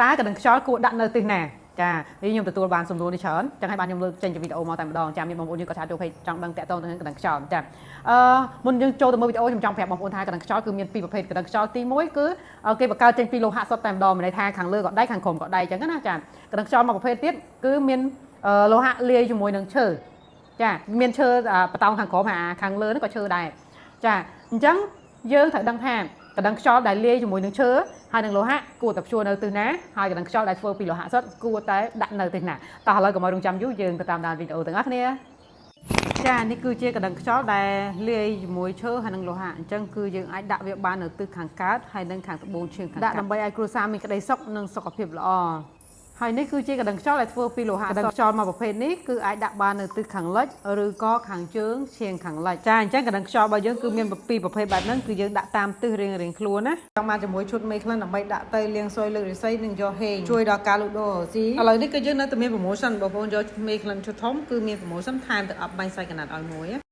តើកណ្ដឹងខ្យល់គួរដាក់នៅទិសណាចានេះខ្ញុំទទួលបានសំណួរនេះច្រើនចឹងហើយបានខ្ញុំលើកចេញជាវីដេអូមកតែម្ដងចាមានបងប្អូនយើងក៏ chat ចូល page ចង់ដឹងតាក់ទងទៅនឹងកណ្ដឹងខ្យល់ចាអឺមុនយើងចូលទៅមើលវីដេអូខ្ញុំចង់ប្រាប់បងប្អូនថាកណ្ដឹងខ្យល់គឺមានពីរប្រភេទកណ្ដឹងខ្យល់ទី1គឺគេបង្កើតចេញពីលោហៈសុទ្ធតែម្ដងមានន័យថាខាងលើក៏ដែកខាងក្រោមក៏ដែកចឹងណាចាកណ្ដឹងខ្យល់មួយប្រភេទទៀតគឺមានលោហៈលាយជាមួយនឹងឈើចាមានឈើបតោងខាងក្រោមអាខាងលើនោះក៏ឈើដែរចាអញ្ចឹងយើងត្រូវដឹងថាកណ្ដឹងខ្យល់ដែលលាយជាមួយនឹងឈើហើយនឹងលោហៈគួរតែព្យួរនៅទិសណាហើយកណ្ដឹងខ្យល់ដែលធ្វើពីលោហៈសុទ្ធគួរតែដាក់នៅទិសណាតោះឥឡូវកុំឲ្យរងចាំយូរយើងទៅតាមដានវីដេអូទាំងអស់គ្នាចានេះគឺជាកណ្ដឹងខ្យល់ដែលលាយជាមួយឈើហើយនឹងលោហៈអញ្ចឹងគឺយើងអាចដាក់វាបាននៅទិសខាងកើតហើយនិងខាងត្បូងឈៀងខាងដាក់ដើម្បីឲ្យគ្រួសារមានក្តីសុខនិងសុខភាពល្អហើយនេះគឺជាកណ្ដឹងខ្យល់ដែលធ្វើពីលោហៈកណ្ដឹងខ្យល់មួយប្រភេទនេះគឺអាចដាក់បាននៅទិសខាងលិចឬក៏ខាងជើងឈៀងខាងលិចចាអញ្ចឹងកណ្ដឹងខ្យល់របស់យើងគឺមានពីរប្រភេទបែបហ្នឹងគឺយើងដាក់តាមទិសរៀងៗខ្លួនណាចង់បានជាមួយឈុតមេក្លិនដើម្បីដាក់ទៅលាងស៊ុយលើកឫស្សីនិងយកហេងជួយដល់ការលូតដូរស៊ីឥឡូវនេះគឺយើងនៅតែមាន promotion បងប្អូនយកមេក្លិនឈុតធំគឺមាន promotion ថែមទឹកអប់បាញ់សាច់កណាត់ឲ្យមួយណា។